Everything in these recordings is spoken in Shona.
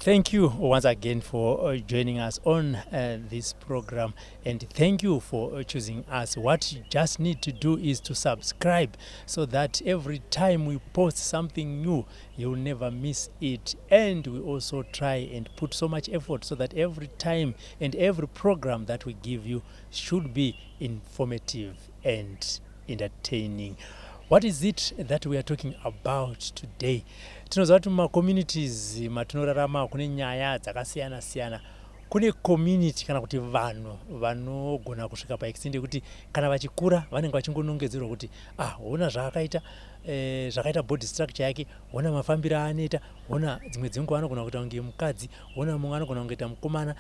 Thank you once again for joining us on this program, and thank you for choosing us. What you just need to do is to subscribe so that every time we post something new, you'll never miss it. And we also try and put so much effort so that every time and every program that we give you should be informative and entertaining. What is it that we are talking about today? Tinoziva kuti mumacommunities matinorarama kune nyaya dzakasiyana siyana. Kune community kana kuti vanhu vanogona kusvika paextent yekuti kana vachikura vanenge vachingonongedzerwa kuti, "Ah, hona zvaakaita, zvakaita body structure yake, hona mafambiro aanoita, hona dzimwe dzenguva anogona kuita kunge mukadzi, hona mumwe anogona kungoita mukomana."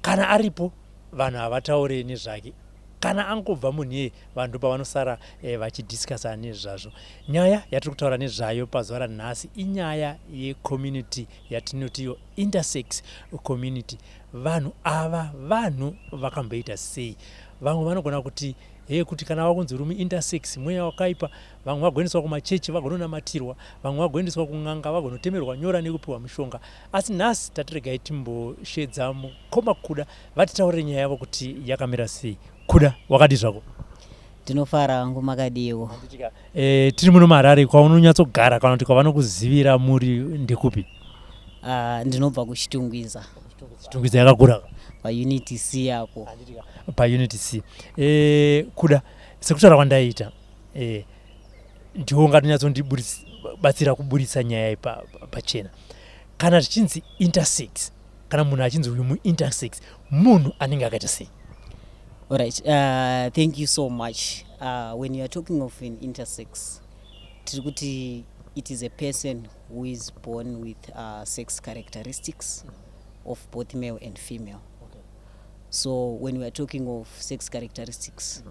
Kana aripo, vanhu havataure nezvake. Kana angobva munhu iyeye, vanhu pavanosara vachidiscussa nezvazvo. Nyaya yatiri kutaura nezvayo pazuva ranhasi inyaya yecommunity yatinoti intersex community. Vanhu ava, vanhu vakamboita sei? Vamwe vanogona kuti he, kuti kana vakunzi uri muintersex, mweya wakaipa. Vamwe vagoendeswa kumachechi vagononamatirwa, vamwe vagoendeswa kun'anga vagonotemerwa nyora nekupiwa mishonga. Asi nhasi tatiregai timboshedza mukoma Kuda vatitaurire nyaya yavo kuti yakamira sei. Kuda, wakadi zvako? Ndinofara hangu, makadiwo? Tiri muno muHarare. Kwaunonyatsogara kana kuti kwavanokuzivira muri ndekupi? Ndinobva kuChitungwiza. Chitungwiza yakakura. PaUnit C apo. PaUnit C. Kuda, sekutaura kwandaita, ndiwo ungatonyatsondibatsira kuburitsa nyaya iyi pachena. Kana zvichinzi intersex, kana munhu achinzi uyu muintersex, munhu anenge akaita sei? Alright, thank you so much. When you are talking of an intersex, tiri kuti it is a person who is born with sex characteristics of both male and female. So when we are talking of sex characteristics,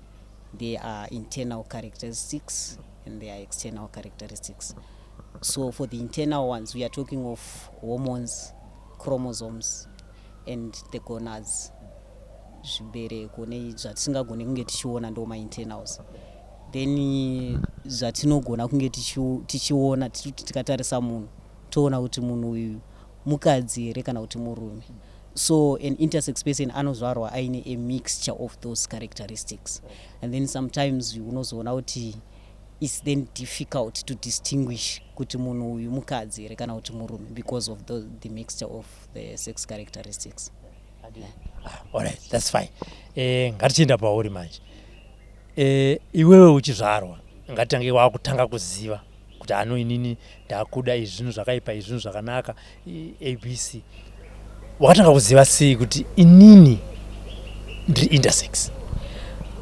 there are internal characteristics and there are external characteristics. So for the internal ones, we are talking of hormones, chromosomes and the gonads, zvibereko nezvatisingagoni kunge tichiona, ndo mainternals. Then zvatinogona kunge tichiona, tiri kuti tikatarisa munhu toona kuti munhu uyu mukadzi here kana kuti murume. So an intersex person anozvarwa aine a mixture of those characteristics, and then sometimes unozoona kuti it's then difficult to distinguish kuti munhu uyu mukadzi here kana kuti murume because of the mixture of the sex characteristics. Alright, that's fine. Ngatichienda pauri manje. Iwewe uchizvarwa, ngatitange wakutanga kuziva kuti ano inini ndakuda izvi, zvinhu zvakaipa izvi, zvinhu zvakanaka, ABC, wakatanga kuziva sei kuti inini ndiri intersex?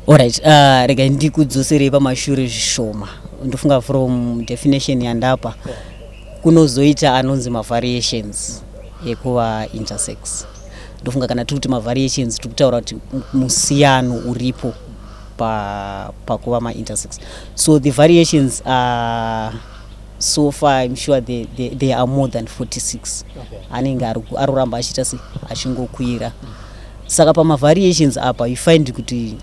Alright, regai ndikudzoserei pamashure zvishoma. Ndofunga from definition yandapa, kunozoita anonzi mavariations ekuva intersex. Ndofunga kana tiri kuti mavariations, tiri kutaura kuti musiyano uripo pakuva maintersex. So the variations are, so far I'm sure they are more than 46. Anenge ari kuramba achiita se achingokwira. Saka pamavariations apa, you find kuti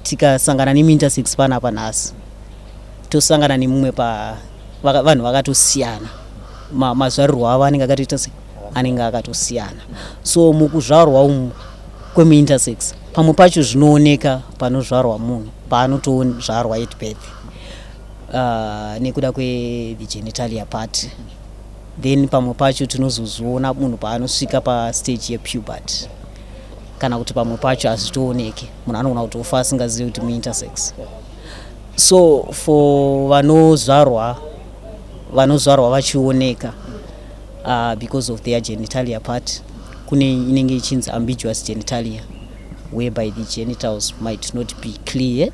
tikasangana nemuintersex panapa nhasi, tosangana nemumwe pa vanhu vakatosiyana. Mazvarirwo avo anenge akatoita se anenge akatosiyana. So mukuzvarwa umu kwemuintersex, pamwe pacho zvinooneka panozvarwa munhu, paanotozvarwa at birth, nekuda kwethe genitalia part. Then pamwe pacho tinozozviona munhu paanosvika pastage yepuberty, kana kuti pamwe pacho hazvitooneke, munhu anogona kutofa asingazivi kuti muintersex. So for vanozvarwa vachioneka because of their genitalia part, kune inenge ichinzi ambiguous genitalia, whereby the genitals might not be clear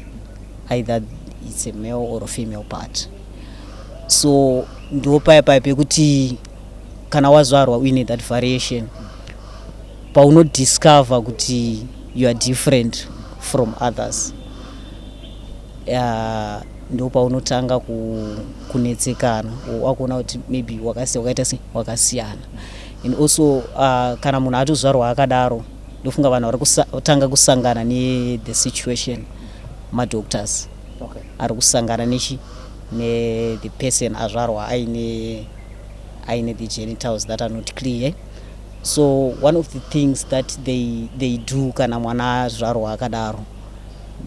either it's a male or a female part. So ndo paya paya pekuti kana wazvarwa uine that variation, paunodiscover kuti you are different from others, ndo paunotanga kunetsekana, wakuona kuti maybe wakaita se wakasiyana. And also kana munhu atozvarwa akadaro, ndofunga vanhu vari kutanga kusangana nethe situation, madoctors ari kusangana nechi nethe person azvarwa aine Aine the genitals that are not clear. So one of the things that they do kana mwana azvarwa akadaro,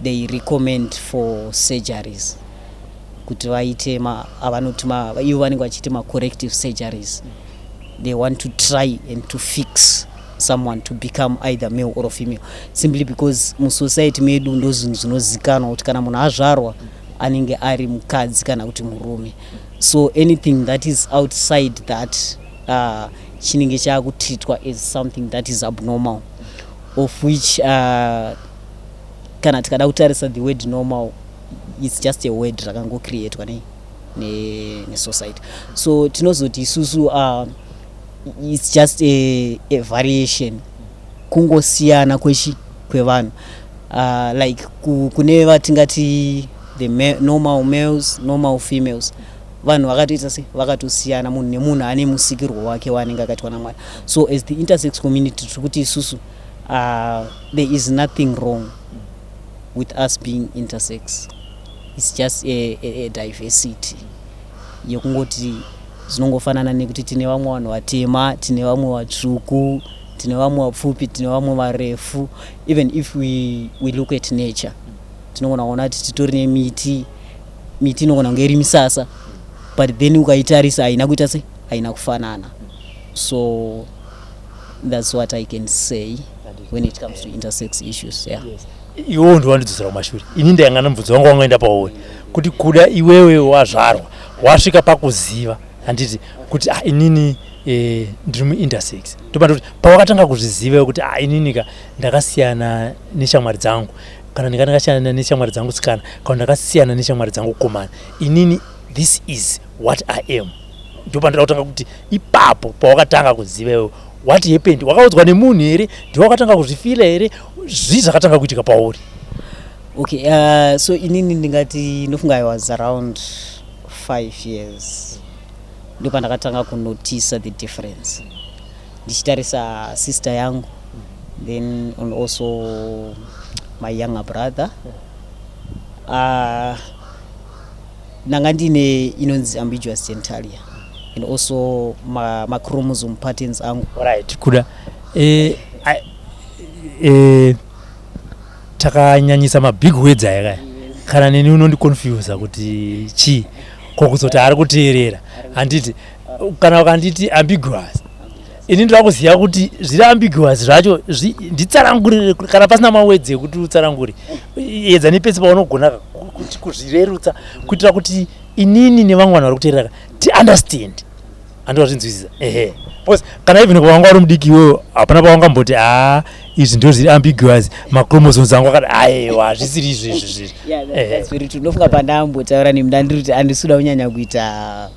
they recommend for surgeries kuti vaite avanoti ivo vanenge vachiita macorrective surgeries. They want to try and to fix someone to become either male or female, simply because musociety medu ndo zvinhu zvinozikanwa kuti kana munhu azvarwa anenge ari mukadzi kana kuti murume. So anything that is outside that chinenge chaakutreatwa as something that is abnormal, of which kana tikada kutarisa the word "normal", it's just a word rakangocreatwa nesociety. So tinozoti isusu it's just a variation, kungosiyana kwechi kwevanhu, like kune vatingati the normal males, normal females, vanhu vakatoita se vakatosiyana. Munhu nemunhu ane musikirwo wake waanenge akaitwa naMwari. So as the intersex community, tiri kuti isusu there is nothing wrong with us being intersex. It's just a diversity yekungoti zvinongofanana nekuti tine vamwe vanhu vatema, tine vamwe vatsvuku, tine vamwe vapfupi, tine vamwe varefu. Even if we look at nature, tinogona kuona kuti titori nemiti. Miti inogona kunge iri misasa, but then ukaitarisa haina kuita se haina kufanana. So that's what I can say when it comes to intersex issues, yeah. Iwewo ndiwandidzosera kumashure. Ini ndayanga nemubvunzo wangu wangoenda pauri kuti kuda iwewe wazvarwa wasvika pakuziva, handiti, kuti ah, inini ndiri muintersex. Ndobva kuti pawakatanga kuzviziva kuti ah, inini ka ndakasiyana neshamwari dzangu, kana ndinga ndakasiyana neshamwari dzangu tsikana, kana ndakasiyana neshamwari dzangu komana, inini this is what I am. Ndopandida kutanga kuti ipapo pawakatanga kuziva iwewe, what happened? Wakaudzwa nemunhu here? Ndiwe wakatanga kuzvifeela here? Zvii zvakatanga kuitika pauri? Okay, so inini ndingati ndofunga I was around 5 years ndopandakatanga kunotisa the difference, ndichitarisa sister yangu, then and also my younger brother. Ndanga ndine inonzi ambiguous genitalia and also machromosome patterns angu. Right, kuda takanyanyisa mabig words aya kaya. Kana neni unondiconfusa kuti chii kokuzoti ari kuteerera, handiti? Kana ukanditi ambiguous, ini ndoda kuziva kuti zviri ambiguous zvacho nditsanangurire. Kana pasina mawords ekuti utsanangure, edza nepese paunogona kuti kuzvirerutsa kuitira kuti inini nevamwe vanhu vari kuteerera tiunderstand. Handowazvinzwisisa? Ehe, because kana even pawanga uri mudiki iwewe, hapana pawangamboti, "Haa, izvi ndo zviri ambiguous, machromosomes angu akati." Aiwa, hazvisiri izvo izvi zvizvi. Yeah, that's very true. Ndofunga pandambotaura nemudandiri kuti handisi kuda kunyanya kuita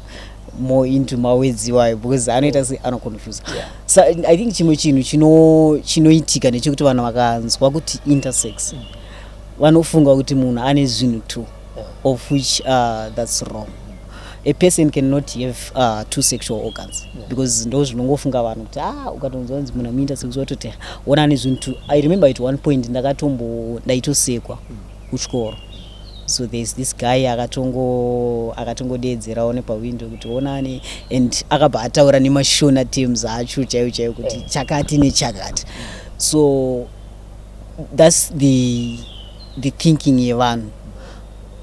more into mawords iwayo because anoita se anoconfusa. So I think chimwe chinhu chinoitika ndechekuti vanhu vakanzwa kuti intersex, vanofunga kuti munhu ane zvinhu two, of which that's wrong. A person cannot have two sexual organs, because ndo zvinongofunga vanhu kuti ah, ukatonzwa kunzi munhu amuintersex, watoti ona ane zvinhu two. I remember at one point ndakatombo ndaitosekwa kuchikoro. So there's this guy akatongodeedzerawo nepawindo kuti onani, and akabva ataura nemashona terms acho chaiwo chaiwo kuti chakati nechakati. So that's the thinking yevanhu.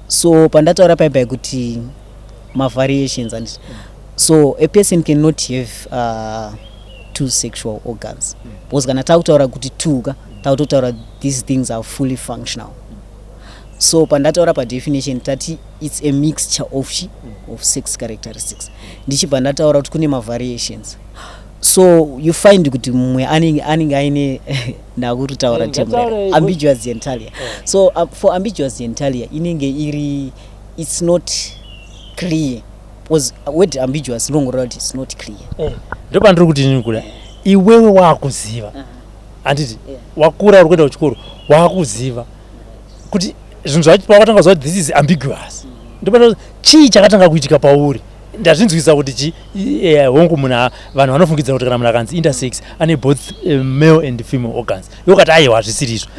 So pandataura paipai kuti mavariations, and so a person cannot have two sexual organs, because kana takutaura kuti two ka, takutotaura these things are fully functional. So pandataura padefinition tati it's a mixture of sex characteristics. Ndichibva ndataura kuti kune mavariations. So you find kuti mumwe anenge aine, ndakutaura term, ambiguous genitalia. So for ambiguous genitalia inenge iri, it's not clear, because word "ambiguous" inongoreva kuti it's not clear. Ndopandiri kuti inini kuda iwewe waakuziva, handiti? Wakura, uri kuenda kuchikoro, waakuziva kuti zvinhu zvacho. Pawakatanga kuziva kuti this is ambiguous, ndopanda chii chakatanga kuitika pauri? Ndazvinzwisa kuti chi hongu, munhu vanhu vanofungidzira kuti kana munhu akanzi intersex ane both male and female organs. Iwe ukati aiwa, hazvisiri izvo.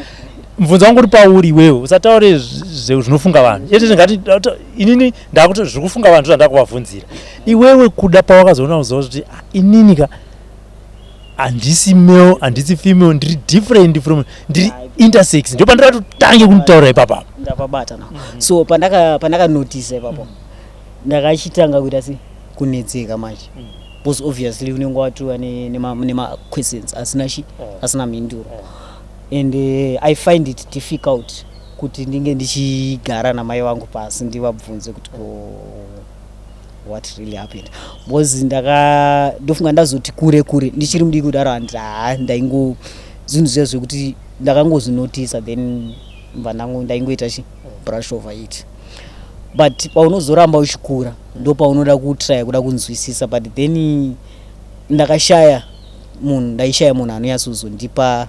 Mubvunzo wangu uri pauri iwewe, usataure zvinofunga vanhu ete. Ngati inini ndakuti zviri kufunga vanhu zvandakuvabvunzira. Iwewe kuda pawakazoona kuziva kuti, "Ah, inini ka handisi male, handisi female, ndiri different from, ndiri intersex," ndo pandira totange kunitaurira ipapapo. Ndapabata now. So pandakanotisa ipapo, ndakachitanga kuita sei, kunetseka manje, because obviously unenge watova nemaquestions asina chi asina mhinduro, and I find it difficult kuti ndinge ndichigara namai vangu pasi ndivabvunze kuti ko what really happened, because ndaka ndofunga ndazoti kure kure ndichiri mudiki kudaro, handi ha ndaingo zvinhu zviya zvekuti ndakangozvinotisa, then mva ndaingoita chi brush over it. But paunozoramba uchikura, ndo paunoda kutrya kuda kunzwisisa, but then ndakashaya munhu, ndaishaya munhu anonyatsozondipa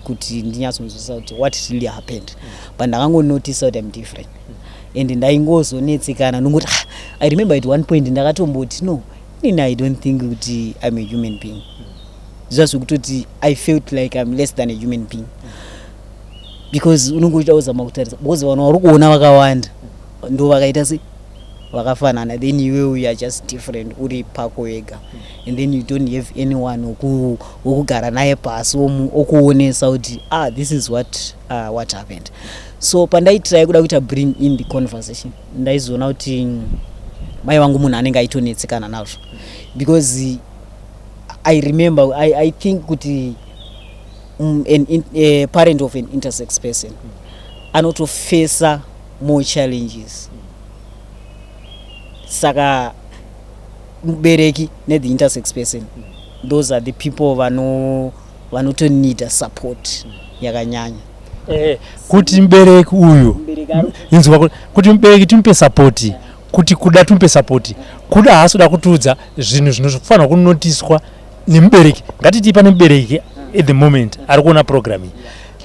kuti ndinyatsonzwisisa kuti what really happened. But ndakangonotisa kuti I'm different and ndaingozonetsekana nongoti, ah, I remember at one point ndakatomboti, "No, inini I don't think kuti I'm a human being." Zviya zvekutoti I felt like I'm less than a human being, because unenge uchida kuzama kutarisa, because vanhu vari kuona vakawanda ndo vakaita se vakafanana, then iwewe you are just different, uri pako wega, and then you don't have anyone wokugara naye pasi okuonesa kuti, ah, this is what happened. So pandaitrai kuda kuita bring in the conversation, ndaizoona kuti mai vangu munhu anenge aitonetsekana nazvo, because I remember, I think kuti a parent of an intersex person anotofesa more challenges. Saka mubereki nethe intersex person, those are the people vanotonida support yakanyanya. Kuti mubereki uyu, inzwa, kuti mubereki timupe support, kuti kuda timupe support, kuda haasi kuda kutiudza zvinhu zvinofanirwa kunotiswa nemubereki. Ngatiti pane mubereki at the moment ari kuona program iyi,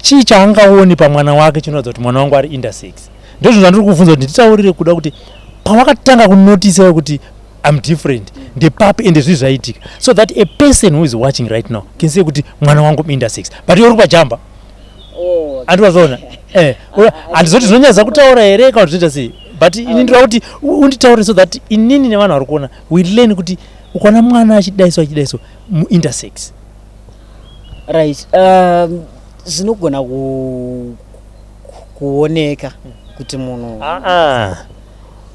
chii chaangaoni pamwana wake chinoratidza kuti mwana wangu ari intersex? Ndozvinhu zvandiri kuvhunza kuti nditaurire kuda kuti pawakatanga kunotisa kuti I'm different ndepapi, ende zvii zvaitika, so that a person who is watching right now can say kuti mwana wangu intersex. But iwe uri pajamba, andiwazvaona, handizoti zvinonyadza kutaura here kana kuti zvinoita sei, but ini ndinoda kuti unditaurire so that inini nevanhu vari kuona we learn kuti ukaona mwana achidaiso achidaiso, muintersex. Right, zvinogona kuoneka kuti munhu Aa,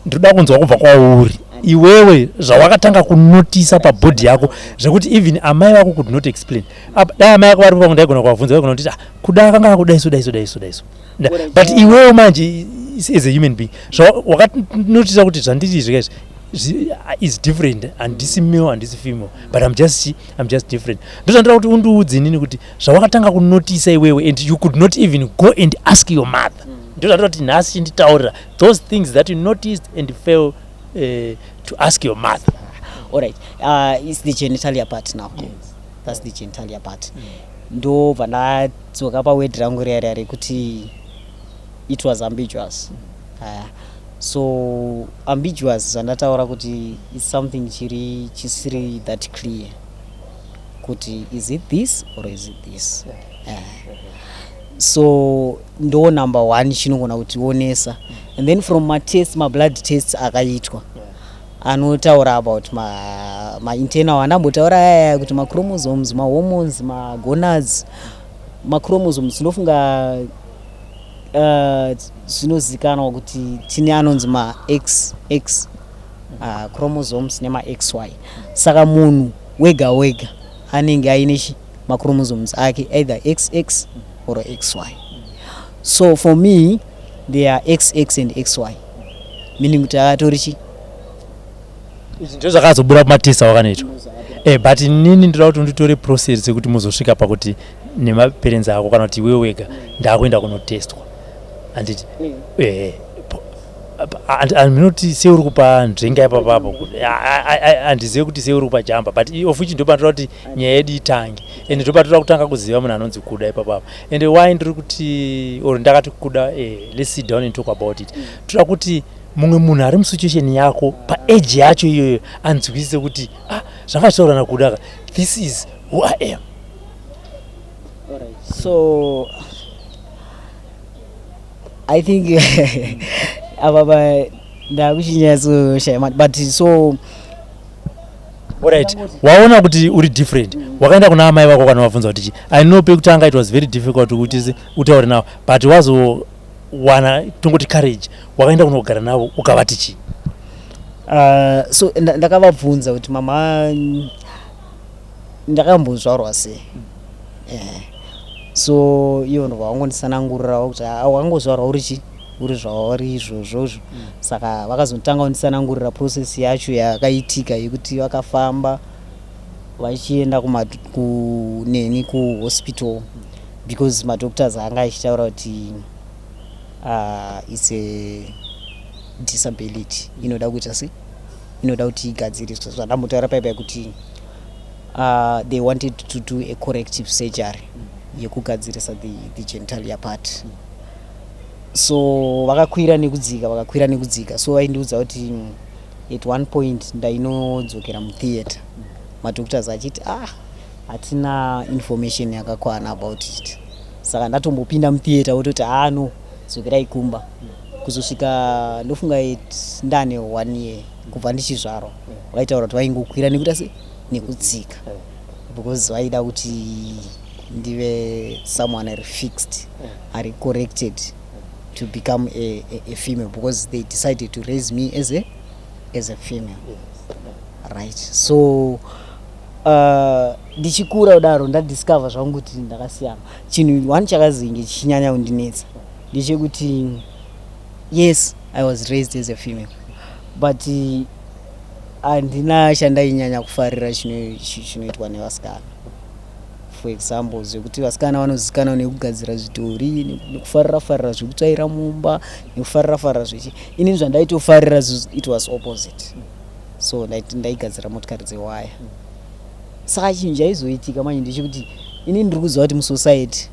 ndoda kunzwa kubva kwauri iwewe zvawakatanga kunotisa pabody yako zvekuti even amai vako could not explain. Dai amai vako varipo pamwe ndaigona kuvabvunza, vaigona kuti, "Ah, kuda akanga akudaiso, daiso, daiso, daiso." But iwewe manje as a human being, wakanotisa kuti zvandiri izvi kaizvi is different, handisi male, handisi female, but I'm just different. Ndozvandoda kuti undiudze inini kuti zvawakatanga kunotisa iwewe and you could not even go and ask your mother. Ndozvandoda kuti nhasi chinditaurira those things that you noticed and fail to ask your mother. Alright, it's the genitalia part now. That's the genitalia part. Ndobva ndadzoka paword rangu riya riya rekuti it was ambiguous. So ambiguous, zvandataura kuti is something chiri chisiri that clear kuti is it this or is it this. So ndo number one chinogona kutionesa, and then from matest, mablood tests akaitwa anotaura about mainternal andambotaura aya kuti machromosomes, mahormones, magonads. Machromosomes, ndinofunga zvinozikanwa kuti tine anonzi ma-XX chromosomes nema-XY. Saka munhu wega wega anenge aine chi machromosomes ake, either XX or XY. So for me they are XX and XY, meaning kuti akatori chi Izvi ndo zvakazobuda kumatest awakanoitwa, but inini ndoda kuti unditore process yekuti muzosvika pakuti nemaparents ako kana kuti iwewe wega ndakuenda kunotestwa, handiti? Handinoti sei uri kupa nzvenga ipapapo, handizivi kuti sei uri kupa jamba, but of which ndopanotoda kuti nyaya yedu itange, and ndopatoda kutanga kuziva munhu anonzi Kuda ipapapo. And why ndiri kuti or ndakati kuda, let's sit down and talk about it. Toda kuti mumwe munhu ari musituation yako paage yacho iyoyo anzwisise kuti, ah, zvanga zvitaura naKuda ka, this is who I am. So I think apa pa ndakuchinyatsoshaya, but so Alright, waona kuti uri different, wakaenda kuna amai vako kana vabvunza kuti chi? I know pekutanga it was very difficult kuti utaure navo, but wazowana tongoti courage, wakaenda kunogara navo ukavati chii? So ndakavabvunza kuti, "Mama, ndakambozvarwa sei?" So ivo ndobva vangonditsanangurirawo kuti, "Ah, wakangozvarwa uri chi, uri zvauri izvozvozvo." Saka vakazotanga kunditsanangurira process yacho yakaitika yekuti vakafamba vachienda kuneni kuhospital because madoctors anga achitaura kuti it's a disability inoda kuita sei, inoda kuti igadziriswe. Zvandambotaura paipai kuti they wanted to do a corrective surgery yekugadzirisa the genitalia part. So vakakwira nekudzika, vakakwira nekudzika. So vaindiudza kuti at one point ndainodzokera mutheatre, madoctors achiti, "Ah, hatina information yakakwana about it." Saka ndatombopinda mutheatre, vototi, "Ah, no, dzokerai kumba." Kuzosvika ndofunga ndane one year kubva ndichizvarwa, vaitaura kuti vaingokwira nekuita sei, nekudzika, because vaida kuti ndive someone ari fixed, ari corrected to become a female, because they decided to raise me as a female, right? So ndichikura kudaro ndadiscover zvangu kuti ndakasiyana. Chinhu one chakazinge chichinyanya kundinetsa ndechekuti, yes, I was raised as a female, but handina chandainyanya kufarira chinoitwa nevasikana. For example, zvekuti vasikana vanozikanwa nekugadzira zvidhori, nekufarira farira zvekutsvaira mumba, nekufarira farira zvechi. Inini zvandaitofarira, it was opposite. So ndaigadzira motikari dzewaya. Saka chinhu chaizoitika manje ndechekuti inini ndiri kuziva kuti musociety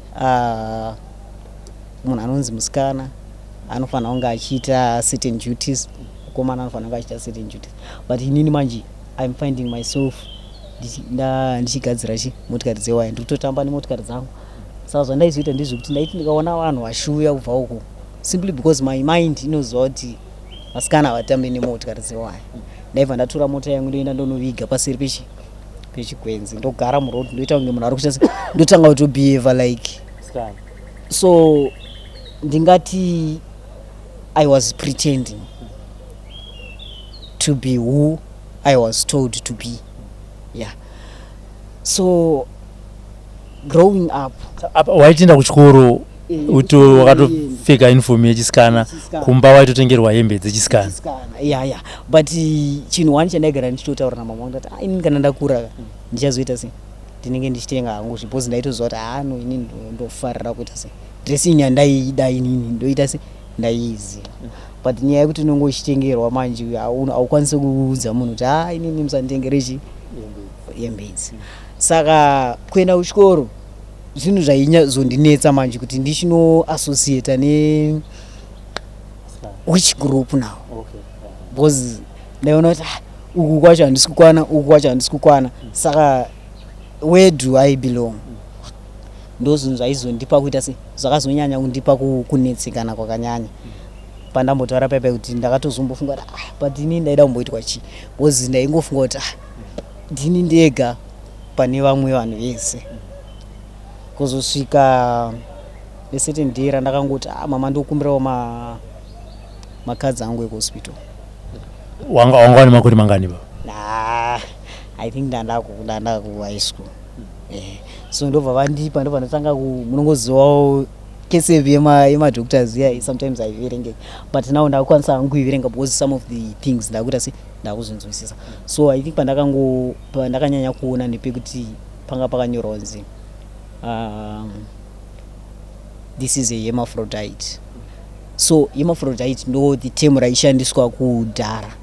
munhu anonzi musikana anofanira kunge achiita certain duties, mukomana anofanira kunge achiita certain duties, but inini manje I'm finding myself ndichigadzira chi motikari dzewaya, ndiri kutotamba nemotikari dzangu. Saka zvandaizoita ndezvekuti ndaiti ndikaona vanhu vachiuya kubva uko, simply because my mind inoziva kuti vasikana havatambi nemotikari dzewaya, ndaibva ndatora mota yangu, ndoenda ndonoviga paseri pechigwenzi, ndogara muroad, ndoita kunge munhu ari kuita, ndotanga kutobehave like. So ndingati I was pretending to be who I was told to be, yeah. So growing up Apa waitoenda kuchikoro wakatopfeka uniform yechisikana, kumba waitotengerwa hembe dzechisikana? Yeah, but chinhu one chandaigara ndichitotaura namama vangu, ndati, "Ah, inini kana ndakura ndichazoita sei, ndinenge ndichitenga hangu," because ndaitoziva kuti, ah, no, inini ndofarira kuita sei, dressing yandaida inini ndoita sei, ndaiiziva. But nyaya yekuti unonge uchitengerwa manje, haukwanisi kuudza munhu kuti, "Ha, inini musanditengere chi hembe idzi." Saka kuenda kuchikoro zvinhu zvainyazondinetsa manje kuti ndichinoassociata ne which group now, because ndaiona kuti, ah, uku kwacho handisi kukwana, uku kwacho handisi kukwana, saka where do I belong? Ndo zvinhu zvaizondipa kuita sei, zvakazonyanya kundipa kunetsekana kwakanyanya pandambotaura paipai kuti ndakatozombofunga kuti, ah, but inini ndaida kumboitwa chii? Because ndaingofunga kuti, ah, ndini ndega pane vamwe vanhu vese. Kuzosvika necertain day randakangoti, "Ah, mama, ndokumbirawo macards angu ekuhospital." Wanga wane makore mangani baba? Nah, I think ndanda kuhigh school. So ndobva vandipa, ndobva ndatanga munongozivawo kesevi yemadoctors iya, sometimes haiverengeki, but now ndakukwanisa hangu kuiverenga because some of the things ndakuita se ndakuzvinzwisisa. So I think pandakanyanya kuona ndepekuti panga pakanyorwa kunzi this is a hermaphrodite. So hermaphrodite ndo the term raishandiswa kudhara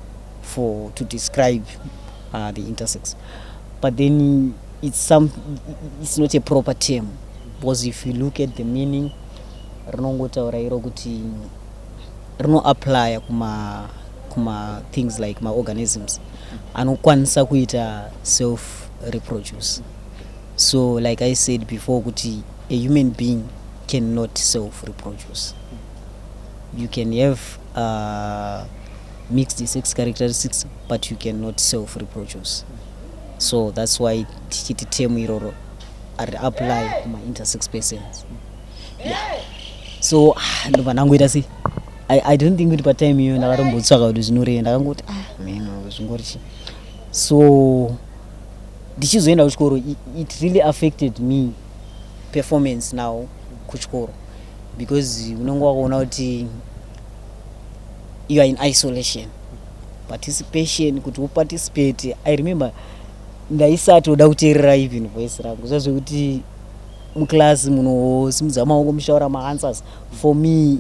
for to describe the intersex, but then it's not a proper term, because if you look at the meaning, rinongotaura iro kuti rinoapplya kuma things like maorganisms anokwanisa kuita self reproduce. So like I said before kuti a human being cannot self reproduce. You can have mixed sex characteristics, but you cannot self reproduce. So that's why tichiti term iroro ari apply kuma-intersex persons. Yeah, so ah, ndobva ndangoita sei, I don't think kuti patime iyoyo ndakatombotsvaka kuti zvinoreva. Ndakangoti, ah, meno zvingori chi. So ndichizoenda kuchikoro, it really affected me performance now kuchikoro, because unenge wakaona kuti you are in isolation. Participation, kuti uparticipate, I remember ndaisatoda kuteerera even voice rangu, zvazvekuti muklasi munosimudza maoko muchitaura maanswers, for me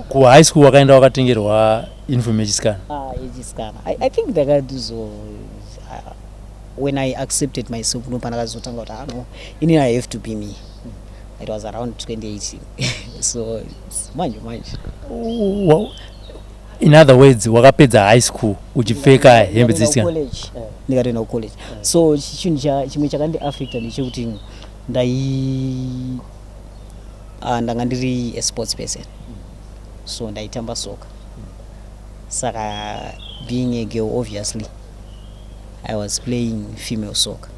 Kuhigh school wakaenda wakatengerwa uniform yechisikana? Ah, yechisikana. I think ndakatizo when I accepted myself, no, pandakazotanga kuti, ah, no, inini I have to be me. It was around 2018, so it's manje manje. In other words, wakapedza high school uchipfeka hembe dzechisikana? College. Ndikatoenda kucollege. So chinhu chimwe chakandiafecta ndechekuti ndai ndanga ndiri a sports person, so ndaitamba soka. Saka being a girl, obviously I was playing female soccer.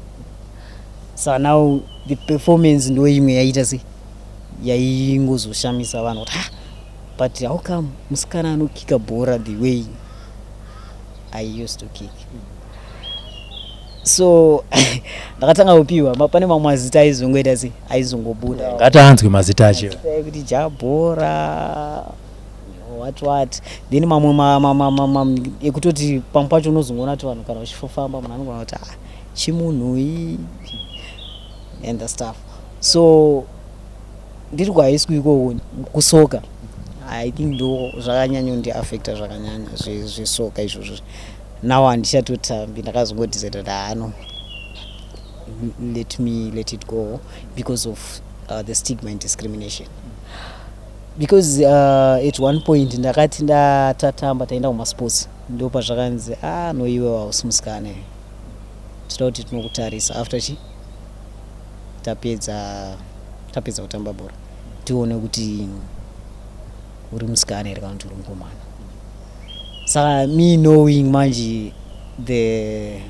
Saka now the performance ndo imwe yaita se yaingozoshamisa vanhu kuti, ah, but how come musikana anokika bhora the way I used to kick? So ndakatanga kupiwa pane mamwe mazita aizongoita se aizongobuda. Ngataanzwe mazita acho. Mazita ekuti jabhora, what what, then mamwe ekutoti pamwe pacho unozongoona kuti vanhu kana uchifamba, munhu anogona kuti, ah, chimunhui and the stuff. So ndiri kuhigh school ikoko, kusoka, I think ndo zvakanyanya kundiafecta zvakanyanya, zvesoka izvozvo. Now handichatotambi. Ndakazongodecide kuti, ah, no, let me let it go because of the stigma and discrimination, because at one point ndakati ndatatamba, taenda kumasports, ndo pazvakanzi, ah, no, iwe hausi musikana, toda kuti tinokutarisa after chi tapedza kutamba bhora, tione kuti uri musikana here kana kuti uri mukomana. Saka me knowing manje the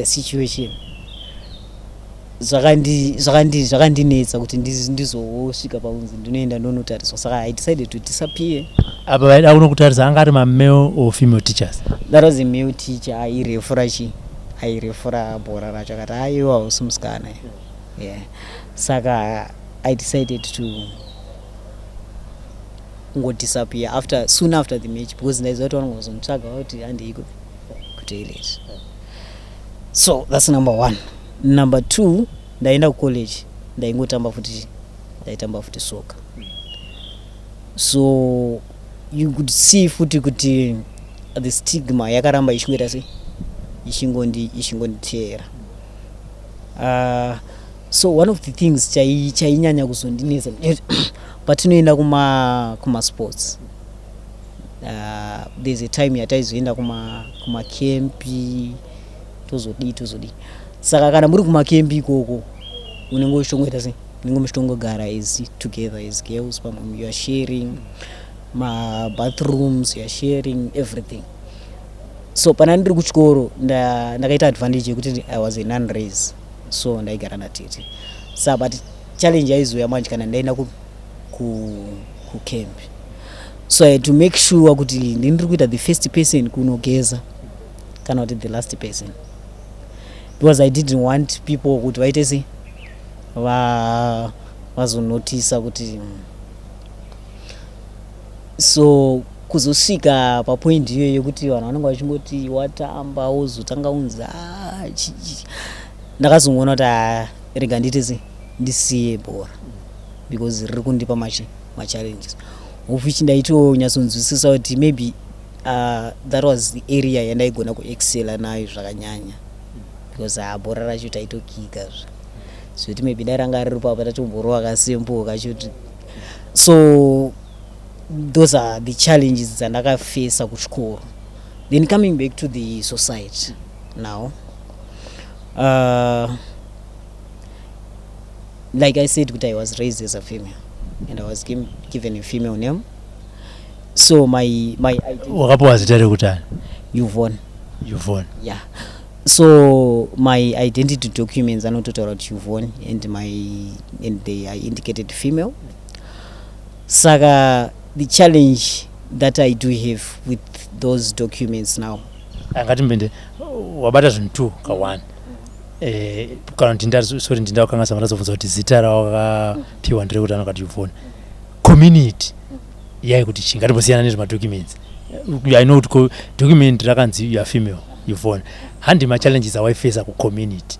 situation, zvakandinetsa kuti ndizosvika pakunzi ndinoenda ndonotariswa. Saka I decided to disappear. Apa vaida kunokutarisa anga ari mamale or female teachers? That was a male teacher airefura chi airefura bhora racho. Akati, aiwa, hausi musikana. Yeah, saka I decided to kungodisappear after soon after the match, because ndaiziva kuti vanongozomutsvaga kuti handeiko kutoilet. So that's number one. Number two, ndaenda kucollege, ndaingotamba futi, ndaitamba futi soka. So you could see futi kuti the stigma yakaramba ichingoita sei, ichingonditeera. So one of the things chainyanya kuzondinetsa, patinoenda kumasports, there's a time yataizoenda kumacamp, tozodii, tozodii. Saka kana muri kumacamp ikoko, unenge uchitongoita sei, unenge muchitongogara as together as girls, pamwe you are sharing mabathrooms, you are sharing everything. So pana ndiri kuchikoro, ndakaita advantage yekuti I was a non res, so ndaigara natete. Sa but challenge yaizouya manje kana ndaenda kucamp. So I had to make sure kuti ndini kuita the first person kunogeza kana kuti the last person, because I didn't want people kuti vaite sei, vazonotisa kuti. So kuzosvika papoint iyoyo yekuti vanhu vanenge vachingoti watamba, wozotanga unzi, "Ah, ndakazongoona kuti, ah, rega ndiite sei, ndisiye bhora, because riri kundipa machallenges, of which ndaitonyatsonzwisisa kuti maybe that was the area yandaigona kuexcela nayo zvakanyanya, because bhora racho taitokika zvekuti maybe dai ranga riripo apa, tatomborova kasimple kachoti. So those are the challenges dzandakafesa kuchikoro. Then coming back to the society now, like I said kuti I was raised as a female. And I was given a female name. So my identity Wakapiwa zita rekutani? Yvonne. Yvonne. Yeah. So my identity documents anototaura kuti Yvonne and they are indicated female. Saka the challenge that I do have with those documents now, Angatimbende wabata zvinhu two ka1, kana kuti sorry, ndindakanganisa, mandazobvunza kuti zita rawakapiwa nderekuti anokati Yvonne. Community yai kuti chii? Ngatimbosiyana nezvemadocuments. I know kuti document rakanzi you are female, Yvonne. Handi machallenges awaifesa kucommunity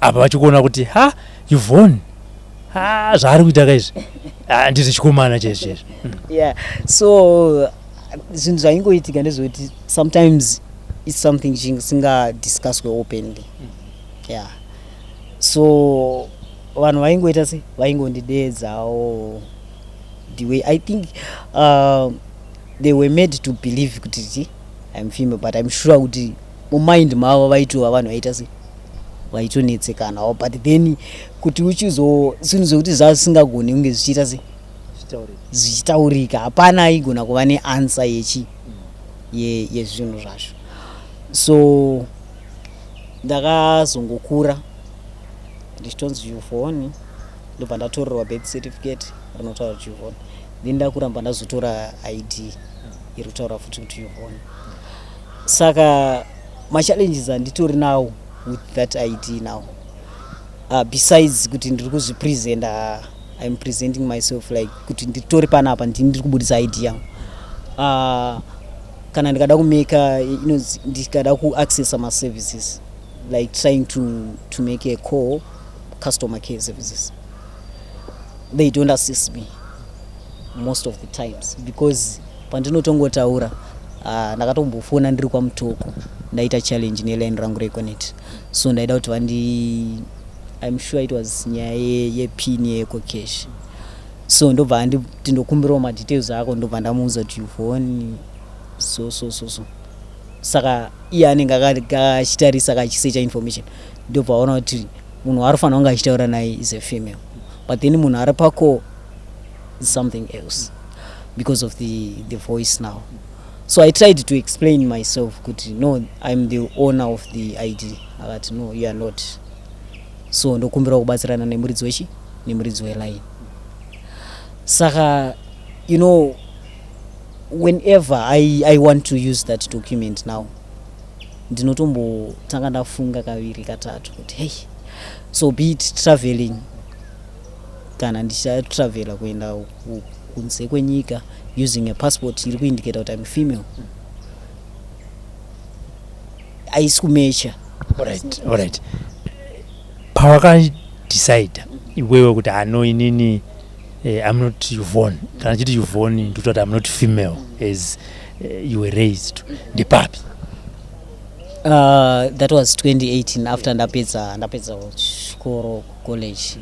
apa, vachikuona kuti ha, Yvonne, ha, zvaari kuita kaizvi ndizvechikomana chaizvo chaizvo? Yeah, so zvinhu zvaingoitika ndezvekuti sometimes it's something chisingadiscusswe openly. Yeah, so vanhu vaingoita se vaingondidedzawo the way I think they were made to believe kuti ti I'm female, but I'm sure kuti mumind mavo vaitova vanhu vaita se vaitonetsekanawo. But then kuti uchizo zvinhu zvekuti zvasingagoni kunge zvichiita se zvichitaurika, hapana aigona kuva neanswer yechi yezvinhu zvacho. So ndakazongokura ndichitonzi Yvonne, ndobva ndatorerwa birth certificate rinotaura kuti Yvonne. Then ndakuramba ndazotora ID iri kutaura futi kuti Yvonne. Saka machallenges anditori nawo with that ID now, besides kuti ndiri kuzvipresenta, I'm presenting myself like kuti nditori panapa, ndini ndiri kubudisa ID yangu, kana ndikada kumeka inonzi ndikada kuaccessa maservices, like trying to make a call, customer care services, they don't assist me most of the times, because pandinotongotaura, ndakatombofona ndiri kwaMutoko, ndaita challenge neline rangu reEconet. So ndaida kuti vandi, I'm sure it was nyaya yepin yeEcoCash. So ndobva anditi ndokumbirawo madetails ako, ndobva ndamuudza kuti Yvonne, so so so so. Saka iye anenge achitarisa, achisecha information, ndobva aona kuti munhu waari fanira kunge achitaura naye is a female, but then munhu ari pako is something else because of the voice now. So I tried to explain myself kuti no, I'm the owner of the ID. Akati no, you are not. So ndokumbira kubatsirana nemuridzi wechi nemuridzi weline. Saka whenever I want to use that document now, ndinotombotanga ndafunga kaviri katatu kuti hey. So be it traveling, kana ndichatravela kuenda kunze kwenyika using a passport iri kuindicata kuti I'm female, haisi kumecha. Alright, pawakadecida iwewe kuti ano inini, I'm not Yvonne, kana chiti Yvonne ndikuti I'm not female as you were raised, ndepapi? That was 2018, after ndapedza chikoro, college.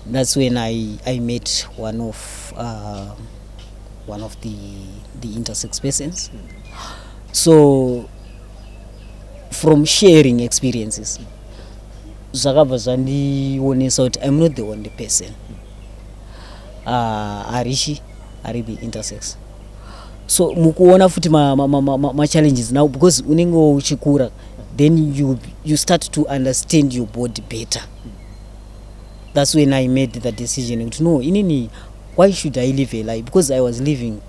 That's when I met one of the intersex persons. So from sharing experiences, zvakabva zvandionesa kuti I'm not the only person arichi ari the intersex. So mukuona futi machallenges ma now, because unenge uchikura, then you start to understand your body better. That's when I made the decision kuti no, inini, why should I live a lie? Because I was living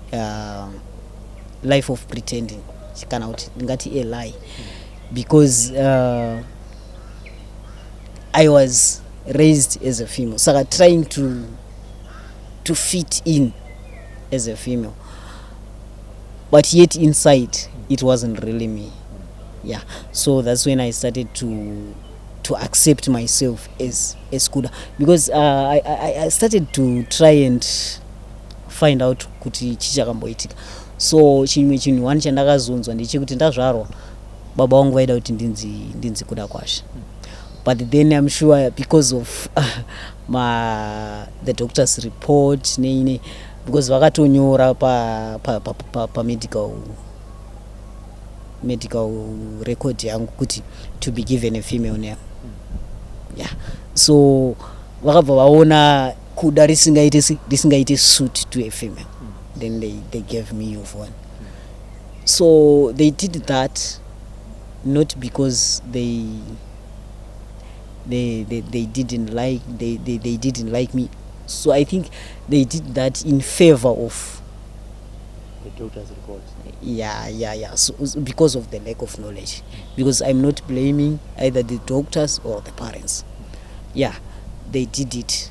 life of pretending, kana kuti ndingati a lie, because I was raised as a female, saka trying to fit in as a female, but yet inside it wasn't really me. Yeah, so that's when I started to accept myself as Kuda, because I started to try and find out kuti chii chakamboitika. So chimwe chinhu one chandakazonzwa ndechekuti ndazvarwa, baba vangu vaida kuti ndinzi Kuda Kwasha, but then I'm sure because of the doctor's report neine, because vakatonyora pa medical record yangu kuti to be given a female name. Yeah, so vakabva vaona Kuda risingaite risingaite suit to a female. Then they gave me Yvonne. So they did that not because they didn't like they didn't like me. So I think they did that in favor of the doctor's report. Yeah. So because of the lack of knowledge, because I'm not blaming either the doctors or the parents. Yeah, they did it,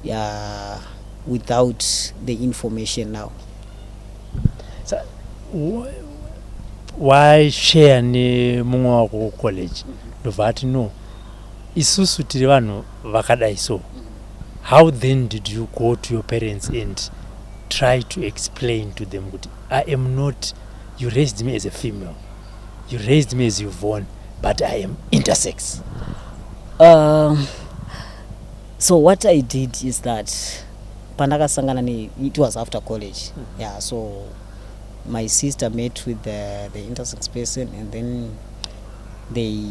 yeah, without the information now. So, washare nemumwe wako kucollege, ndobva ati, "No, isusu tiri vanhu vakadai." So how then did you go to your parents and try to explain to them kuti, "I am not, you raised me as a female, you raised me as Yvonne, but I am intersex"? So what I did is that pandakasangana ne, it was after college. Yeah, so my sister met with the intersex person and then they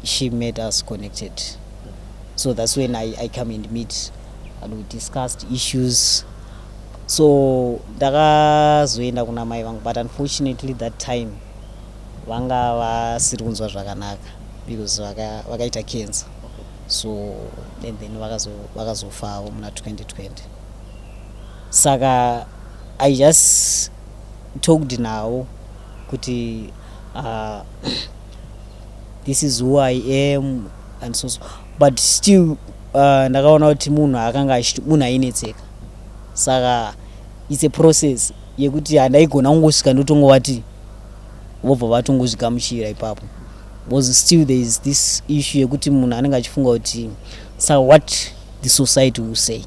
she made us connected. So that's when I come and meet and we discussed issues. So ndakazoenda kuna mai vangu, but unfortunately that time vanga vasiri kunzwa zvakanaka because vakaita cancer. So and then vakazofawo muna 2020. Saka I just talked navo kuti this is who I am and so, but still ndakaona kuti munhu akanga munhu ainetseka. Saka it's a process yekuti handaigona kungosvika ndotongovati vobva vatongozvigamuchira ipapo, because still there is this issue yekuti munhu anenge achifunga kuti, saka what the society will say?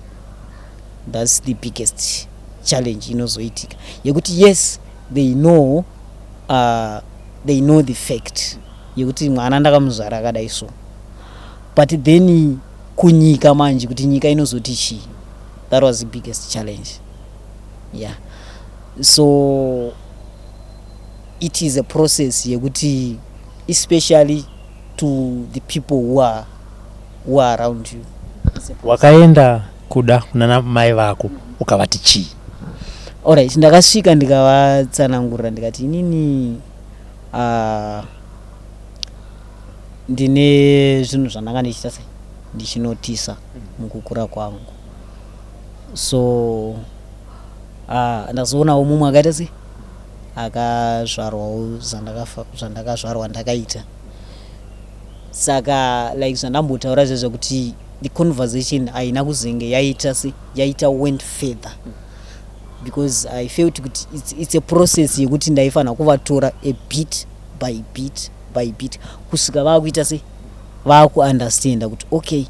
That's the biggest challenge inozoitika, yekuti yes, they know the fact yekuti mwana ndakamuzvara akadai so, but then kunyika manje, kuti nyika inozoti chii? That was the biggest challenge, yeah. So it is a process yekuti especially to the people who are around you. It's a process. Wakaenda kuda kuna mai vako, ukavati chii? Alright, ndakasvika ndikavatsanangurira, ndikati inini ndine zvinhu zvandanga ndichiita, sei, ndichinotisa mukukura kwangu. So ndazoonawo mumwe akaita sei, akazvarwawo zvandakazvarwa ndakaita. Saka like zvandambotaura zvezvo kuti the conversation haina kuzenge yaita se yaita went further because I felt kuti it's a process yekuti ndaifanira kuvatora a bit by bit by bit kusvika vaakuita se vaakuunderstanda kuti okay,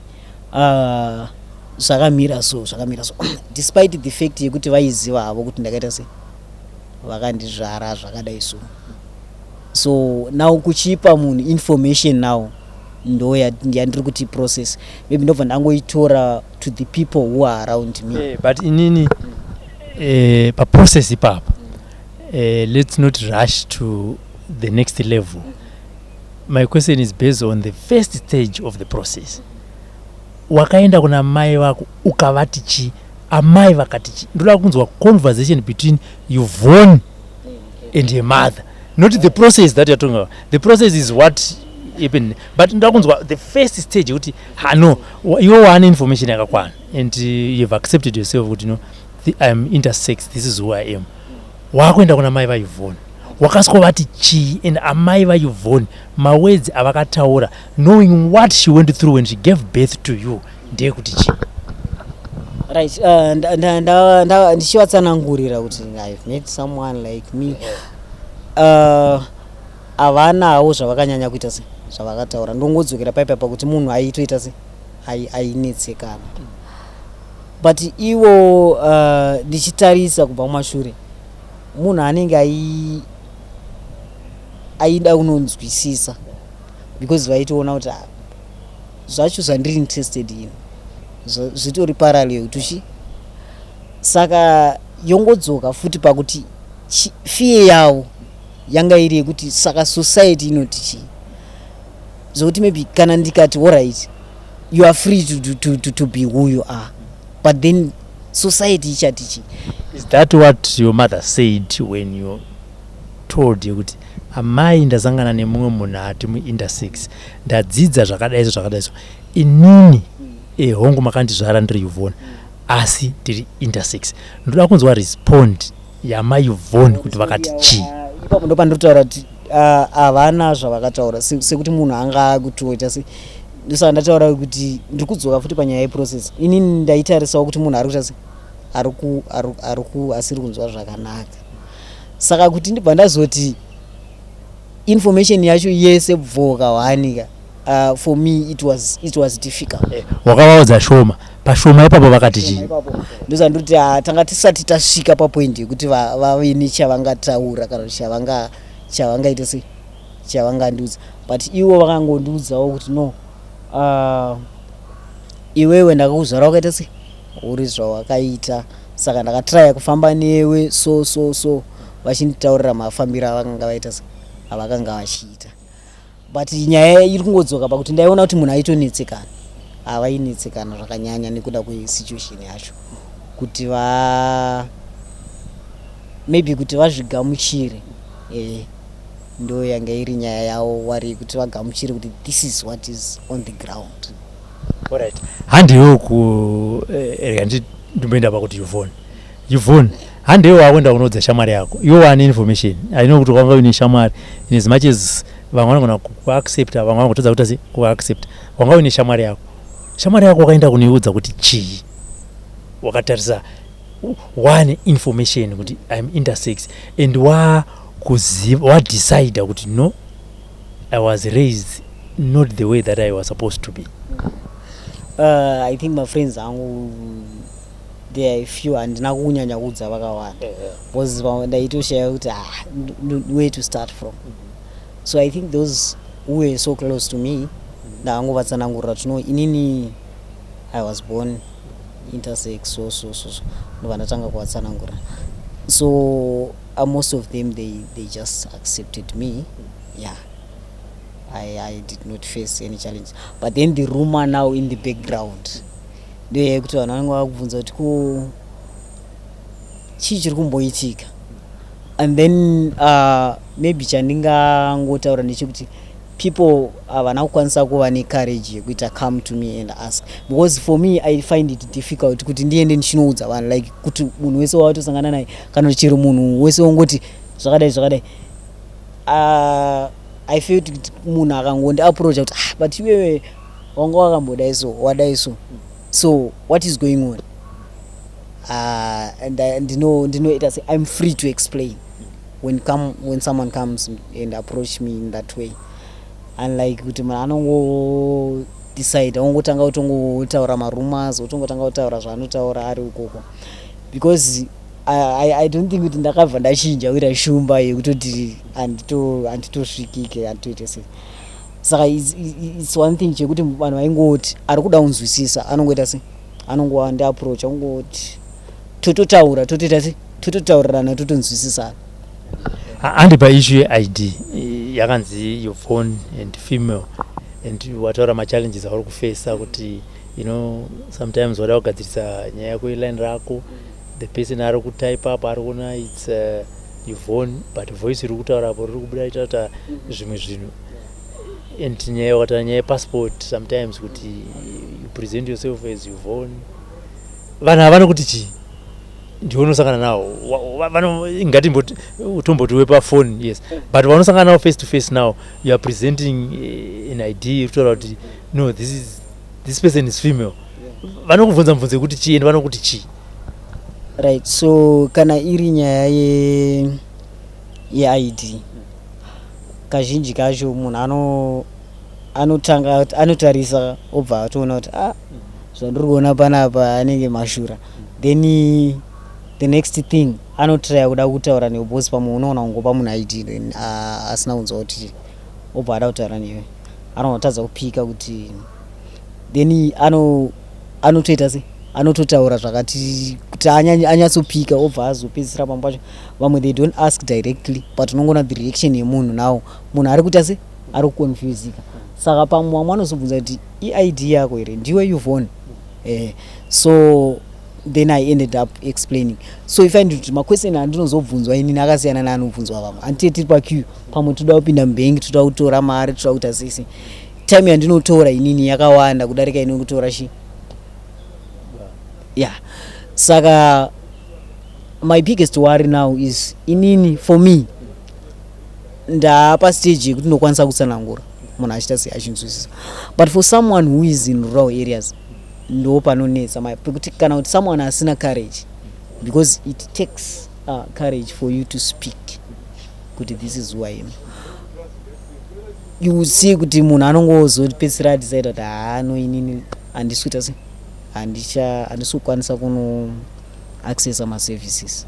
zvakamira so, zvakamira so, despite the fact yekuti vaiziva havo kuti ndakaita se vakandizvara zvakadai so. So now kuchipa munhu information now ndo yandiri kuti process, maybe ndobva ndangoitora to the people who are around me. But inini paprocess ipapa, let's not rush to the next level. My question is based on the first stage of the process. Wakaenda kuna mai vako ukavati chii? Amai vakati chii? Ndoda kunzwa conversation between Yvonne and her mother, not the process that you're talking about. The process is what happened, but ndoda kunzwa the first stage yekuti hano iwe waane information yakakwana and you've accepted yourself kuti, "No, I'm intersex, this is who I am." Wakuenda kuna mai vaYvonne, wakaswovati chii? And amai vaYvonne, mawords avakataura, knowing what she went through when she gave birth to you, ndeyekuti chii? Right, ndichivatsanangurira kuti I've met someone like me, havanawo zvavakanyanya kuita se zvavakataura. Ndongodzokera paipa pakuti munhu aitoita se ainetsekana, but ivo ndichitarisa kubva kumashure, munhu anenge aida kunonzwisisa because vaitoona kuti, ah, zvacho zvandiri interested in zvitori parallel tuchi. Saka yongodzoka futi pakuti fear yavo yanga iri yekuti saka society inoti chii, zvokuti maybe kana ndikati, "Alright, you are free to be who you are," But then society ichati chii? Is that what your mother said when you told you kuti, "Amai, ndasangana nemumwe munhu ati muintersex, ndadzidza zvakadai so zvakadai so, inini hongu makandizvara ndiri Yvonne, asi ndiri intersex"? Ndoda kunzwa respond yamai Yvonne kuti vakati chii. Ipapo ndo pandinotaura kuti havana zvavakataura, sekuti munhu anga akutoita se, ndosaka ndataura kuti ndiri kudzoka futi panyaya yeprocess. Inini ndaitarisawo kuti munhu ari kuita se ari asiri kunzwa zvakanaka, saka kuti ndibva ndazoti information yacho yese bvoka wanika, for me it was difficult. Wakavaudza shoma pashoma ipapo, vakati chii? Ndosaka ndikuti tanga tisati tasvika papoint yekuti vave nechavangataura kana kuti chavangaita sei, chavangandiudza, but ivo vakangondiudzawo kuti, "No, iwewe ndakakuzvara wakaita sei, uri zvawakaita, saka ndakatraya kufamba newe so so so," vachinditaurira mafambiro avakanga vaita se avakanga vachiita. But nyaya iri kungodzoka pakuti ndaiona kuti munhu aitonetsekana, havainetsekana zvakanyanya nekuda kwesituation yacho, kuti va maybe kuti vazvigamuchire, ndo yanga iri nyaya yavo wari kuti vagamuchire kuti this is what is on the ground. Alright, handiwo ku rega ndimboenda pakuti Yvonne, Yvonne, handiwo wakuenda kunoudza shamwari yako. Iwe wane information, I know kuti wanga uine shamwari. In as much as vamwe vanogona kuaccepta, vamwe vanogotadza kuita se kuaccepta, wanga uine shamwari yako. Shamwari yako wakaenda kunoiudza kuti chii? Wakatarisa wane information kuti I'm intersex and wakuziva, wadecida kuti, "No, I was raised not the way that I was supposed to be." I think mafriends angu, there are a few, handina kunyanya kuudza vakawanda because ndaitoshaya kuti, ah, where to start from. So I think those who were so close to me, ndakangovatsanangurira kuti, "No, inini I was born intersex, so so so so." Ndobva ndatanga kuvatsanangura. So most of them, they just accepted me. Yeah, I did not face any challenge. But then the rumor now in the background ndoyekuti vanhu vanenge vakubvunza kuti, "Ko chii chiri kumboitika?" And then maybe chandingangotaura ndechekuti people havana kukwanisa kuva necourage yekuita come to me and ask, because for me I find it difficult kuti ndiende ndichinoudza vanhu, like kuti munhu wese wawatosangana naye kana kuti chero munhu wese wongoti zvakadai zvakadai. I felt kuti munhu akangondiapproacha kuti, "Ah, but iwewe wanga wakambodai so, wadai so, so what is going on?" And ndinoita se I'm free to explain when someone comes and approach me in that way, unlike kuti munhu anongodecide, ongotanga kutongotaura marumors, otongotanga kutaura zvaanotaura ari ukoko, because I don't think kuti ndakabva ndachinja kuita shumba yekutoti handitosvikike, handitoite sei. Saka it's one thing chekuti vanhu vaingoti ari kuda kunzwisisa anongoita sei, anongoandiapproach, angoti tototaura, totoita sei, tototaurirana, totonzwisisana. Handi paissue yeID yakanzi Yvonne and female, and wataura machallenges auri kufesa kuti sometimes wada kugadzirisa nyaya yako yeline rako, the person ari kutype up ari kuona it's Yvonne, but voice iri kutaura apo riri kubuda ichitaura zvimwe zvinhu. And nyaya wakataura, nyaya yepassport, sometimes kuti you present yourself as Yvonne, vanhu havana kuti chii? Ndiwe unosangana nawo, ngatimboti tomboti wepafoni, yes, but vanosangana nawo face to face, now you are presenting an ID iri kutaura kuti, "No, this person is female," vanokubvunza mubvunzo yekuti chii and vanokuti chii? Right, so kana iri nyaya yeID, kazhinji kacho munhu anotanga anotarisa, obva atoona kuti, "Ah, zvandiri kuona panapa anenge mashura." Then the next thing anotraya kuda kutaura newe, because pamwe unoona kungopa munhu ID, then asina kunzwa kuti, obva ada kutaura newe, anotadza kupika kuti, then anotoita sei, anototaura zvakati kuti anyatsopika, obva azopedzisira pamwe pacho. Vamwe, they don't ask directly, but unongoona the reaction yemunhu. Now munhu ari kuita se ari kuconfusika, saka pamwe vamwe vanozobvunza kuti, "IID yako here? Ndiwe Yvonne?" So Then I ended up explaining. So if find kuti maquestion andinozobvunzwa inini akasiyana neanobvunzwa vamwe. Handiti tiri paqueue, pamwe toda kupinda mubhengi, toda kutora mari, toda kuita sese. Time yandinotora inini yakawanda kudarika inokutora chi. Yeah, saka my biggest worry now is inini, for me, ndapa stage yekuti ndokwanisa kutsanangura, munhu achiita sei, achinzwisisa. But for someone who is in rural areas, ndo panonetsa pekuti kana kuti someone asina courage, because it takes courage for you to speak kuti this is who I am. You see kuti munhu anongozopedzisira adecide kuti, "Haa, no, inini handisi kuita sei, handicha handisi kukwanisa kuno accessa maservices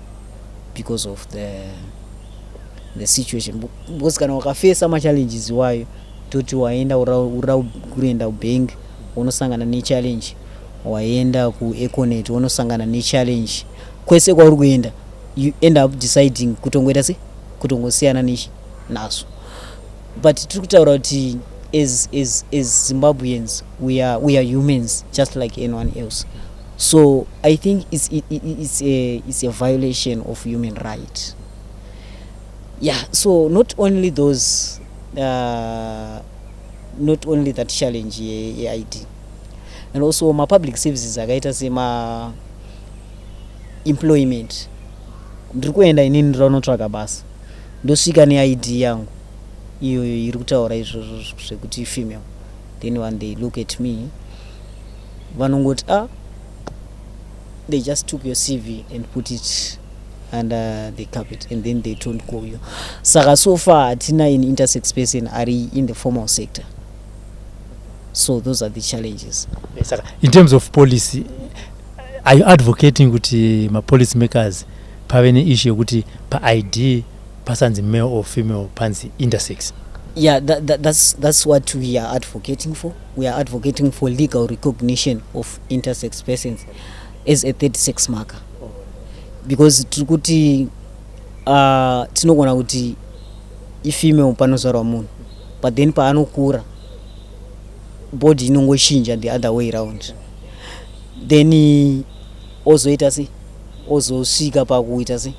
because of the situation." Because kana ukafesa machallenges iwayo, toti waenda urida kuenda kubank, unosangana nechallenge, waenda kuEconet, unosangana nechallenge, kwese kwauri kuenda, you end up deciding kutongoita sei, kutongosiyana nechi nazvo. But tiri kutaura kuti as Zimbabweans, we are humans just like anyone else. So I think it's a violation of human right. Yeah, so not only that challenge ye-ID and also ma-public services akaita sema employment. Ndiri kuenda inini, ndinotsvaga basa, ndosvika neID yangu iyoyo iri kutaura izvozvo zvekuti female. Then when they look at me, vanongoti, "Ah, they just took your CV and put it under the carpet," and then they don't call you. Saka so far hatina an intersex person ari in the formal sector. So those are the challenges. Saka in terms of policy, are you advocating kuti mapolicy makers pave neissue yekuti paID pasanzi male or female, panzi intersex? Yeah, that's what we are advocating for. We are advocating for legal recognition of intersex persons as a third sex marker, because tiri kuti tinogona kuti ifemale panozvarwa munhu, but then paanokura, body inongochinja the other way round. Then ozoita sei, ozosvika pakuita sei,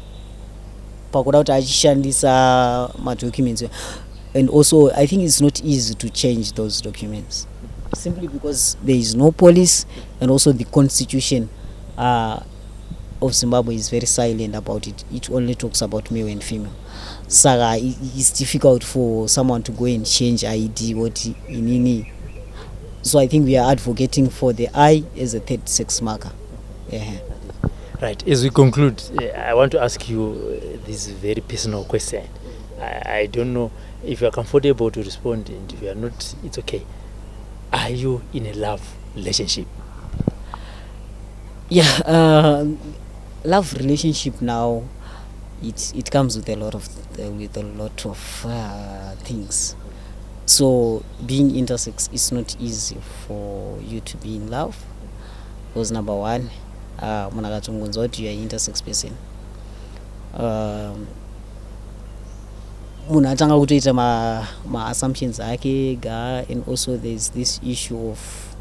pakuda kuti achishandisa madocuments. And also I think it's not easy to change those documents, simply because there is no policy, and also the constitution of Zimbabwe is very silent about it. It only talks about male and female. Saka it's difficult for someone to go and change ID what inini. So I think we are advocating for the I as a third sex marker, yeah. Right, as we conclude, I want to ask you this very personal question. I don't know if you are comfortable to respond, and if you are not, it's okay. Are you in a love relationship? Yeah, love relationship now, it comes with a lot of things. So being intersex, it's not easy for you to be in love, because number one, munhu akatongonzwa kuti you are intersex person, munhu atanga kutoita maassumptions ma ake ega. And also there's this issue of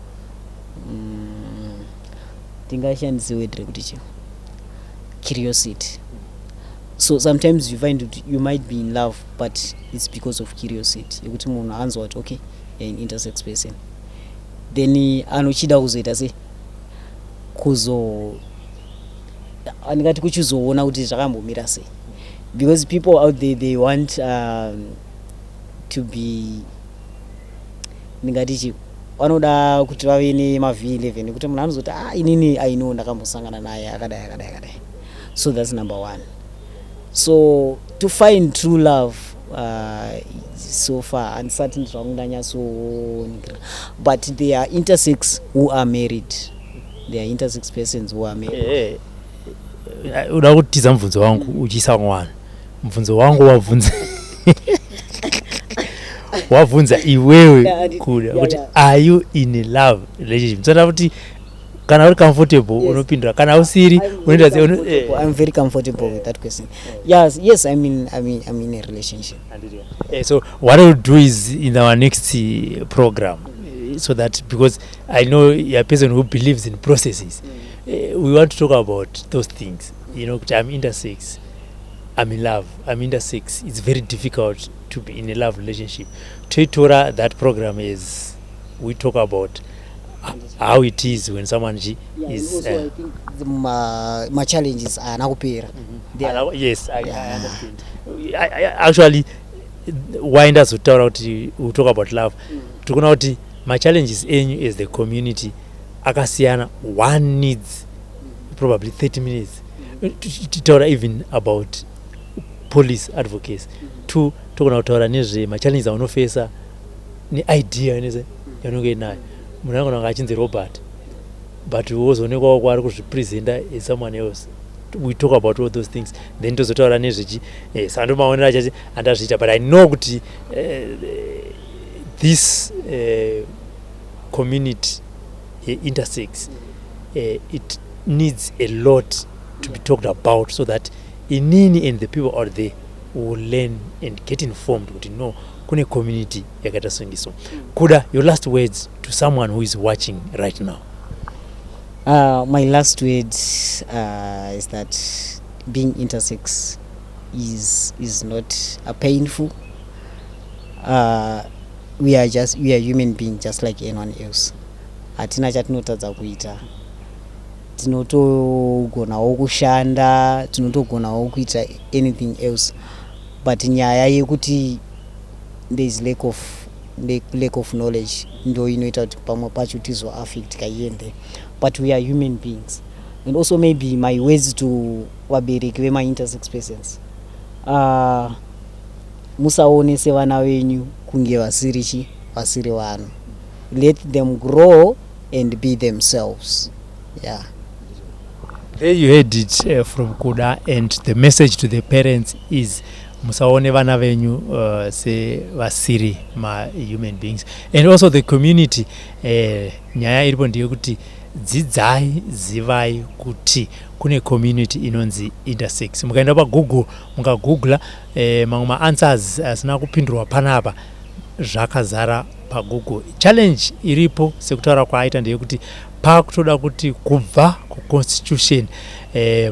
tingashandise word rekuti chi curiosity. So sometimes you find kuti you might be in love, but it's because of curiosity yekuti munhu anzwa kuti, okay, an intersex person, then anochida kuzoita sei, kuzo andingati kuchizoona kuti zvakambomira sei, because people out there, they want to be, ndingati chi, vanoda kuti vave nemaV11, nekuti munhu anozoti, "Ah, inini I know, ndakambosangana naye akadai, akadai, akadai." So that's number one. So to find true love, so far handisati zvangu ndanyatsoningira, but there are intersex who are married. There are intersex persons who are married. Uda kutiza mubvunzo wangu uchiisa mwana. Mubvunzo wangu wabvunza, wabvunza iwewe kuda kuti are you in a love relationship? Toda kuti kana uri comfortable, unopindura. Kana usiri, unoita I'm very comfortable with that question. Yes, I mean, I'm in a relationship. So what I will do is, in our next program, so that, because I know you're a person who believes in processes. We want to talk about those things, kuti I'm intersex, I'm in love, I'm intersex, it's very difficult to be in a love relationship. Toitora that program is we talk about how it is when someone is Also, I think ma-challenges haana kupera. Yes, I understand. Actually, why ndazotaura kuti we talk about love, tikuona kuti machallenges enyu as the community akasiyana. One needs probably 30 minutes titaura even about police advocacy. Two, togona kutaura nezvemachallenges aunofesa neidea neze yaunenge inayo. Munhu anogona kunge achinzi Robert, but wozoonekwawo kwaari kuzvipresenta as someone else. We talk about all those things, then tozotaura nezvechi saka ndo maonero achati andazviita. But I know kuti this community yeintersex, it needs a lot to be talked about so that inini and the people out there will learn and get informed kuti no, kune community yakaita songiso. Kuda, your last words to someone who is watching right now? My last word is that being intersex is not a painful. We are human beings just like anyone else. Hatina chatinotadza kuita, tinotogonawo kushanda, tinotogonawo kuita anything else, but nyaya yekuti there is lack of knowledge ndo inoita kuti pamwe pacho tizoaffectka here and there, but we are human beings. And also maybe my words to vabereki vemaintersex persons, musaonese vana venyu kunge vasiri chi vasiri vanhu. Let them grow and be themselves, yeah. There you heard it from Kuda, and the message to the parents is musaone vana venyu sevasiri mahuman beings. And also the community, nyaya iripo ndeyekuti dzidzai, zivai kuti kune community inonzi intersex. Mukaenda paGoogle, mukagoogla, mamwe maanswers asina kupindurwa panapa zvakazara paGoogle. Challenge iripo, sekutaura kwaaita, ndeyekuti pakutoda kuti kubva kuconstitution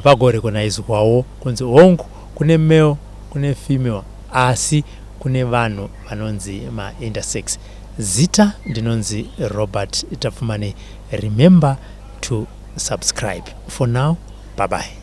vagorecognizwawo kunzi hongu, kune male, kune female, asi kune vanhu vanonzi maintersex. Zita ndinonzi Robert Tapfumane. Remember to subscribe. For now, bye bye.